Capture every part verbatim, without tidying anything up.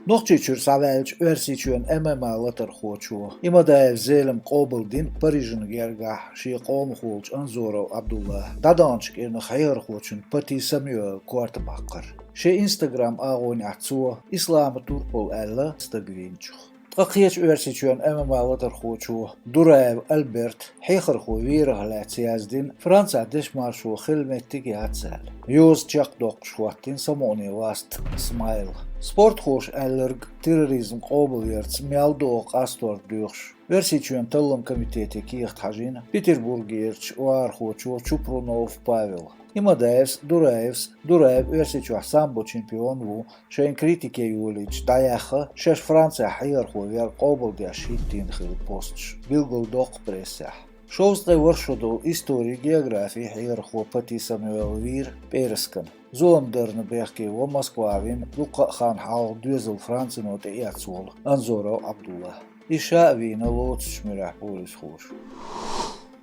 Нохчийчуьра схьаваьллачу Оьрсийчоьнан М М А латархочо Имадаев Зелимха къобалдина Парижан гергахь шен къомах волчу Анзоров Ӏабдуллахь дӀадаханчу кӀирнах хьехархочун Пати Самуэла корта баккхар. Шен Instagram агӀонехь цо «Ислама турпал» аьлла стаг вийначух. Ткъа кхечу Оьрсийчоьнан М М А латархочо Дураев Альберта хьехархо верах лаьцна яздина, Францехь дешмаршо хила меттиг яц аьлла. Йоза чекхдоккхуш хӀоттийна самукъане васт Смайл. Спортхоша аьлларг терроризм къобалъярца мел догӀу къастор доьхуш, Оьрсийчоьнан талламан комитете кехат хьажийна Петербургерчу вахархочо Чупрунов Павела. Имадаевс, Дураевс, Дураев Оьрсийчохь самбо чемпион ву, шайна критике йолийча дӀаяьхна, шаьш Францехь хьехархо вер къобалдеш хӀиттийна хилла посташ, билгалдоккху прессехь. Шовзткъе ворхӀ шо долу истори, географи хьехархо Пати Самуэл вийра пӀераскана. Зулам дарна бехке во Москвахь вина, дуккха а хан хьалха доьзал Францино тӀеэцна волу Анзоров Ӏабдуллахь. Иза ша а вийна лоцучу муьрехь полисхоша.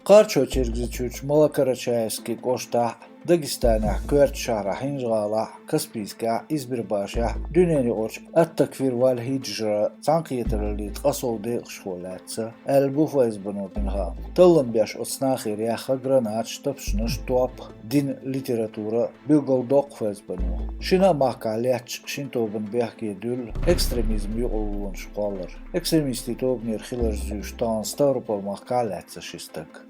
Кхарачой-Чергазийчуьрчу Малокарачаевски кӀоштахь а, Дагестанехь коьртачу шахьарахь ХӀинжа-ГӀалахь а, Каспийскехь а, Избербашехь а дуьненаюкъарчу «Ат-Такфир валь-Хиджра» цхьаьнакхетараллин ткъа сов декъашхо лаьцна аьлла бу ФСБ-но дина хаам. Таллам беш оцу нахера яьхна гранаташ, тапчанаш, топ, дин, литература, билгалдоккху ФСБ-но. Шина а махкахь летташ шина тобанна бехке дуьллу экстремизм юкъарлонаш кхоллар. Экстремистийн тобанера хиларш зуьйш тахана Ставрополь-махкахь а лаьцна ши стаг.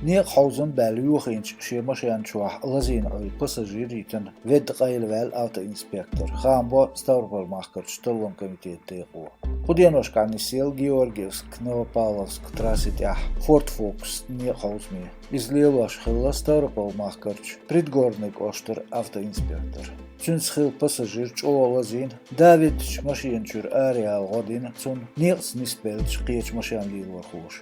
Некъа хьовзам баьлла йохийначу шен машен чохь лазийна Ӏуьллу пассажир йитина, ведда къайлаваьлла автоинспектор, хаам бо Ставрополь-махкарчу талламан комитетан декъо. Кху деношкахь нисъелла Георгиевск – Новопавловск трасси тӀехь Ford Focus некъа хьовзаме. Иза лелош хилла Ставрополь-махкарчу Предгорный кӀоштара автоинспектор. Цуьнца хилла пассажир чӀогӀа лазийна, давидачу машена чуьра араяла гӀо дина цунна некъаца нисбеллачу кхечу машен лелорхоша.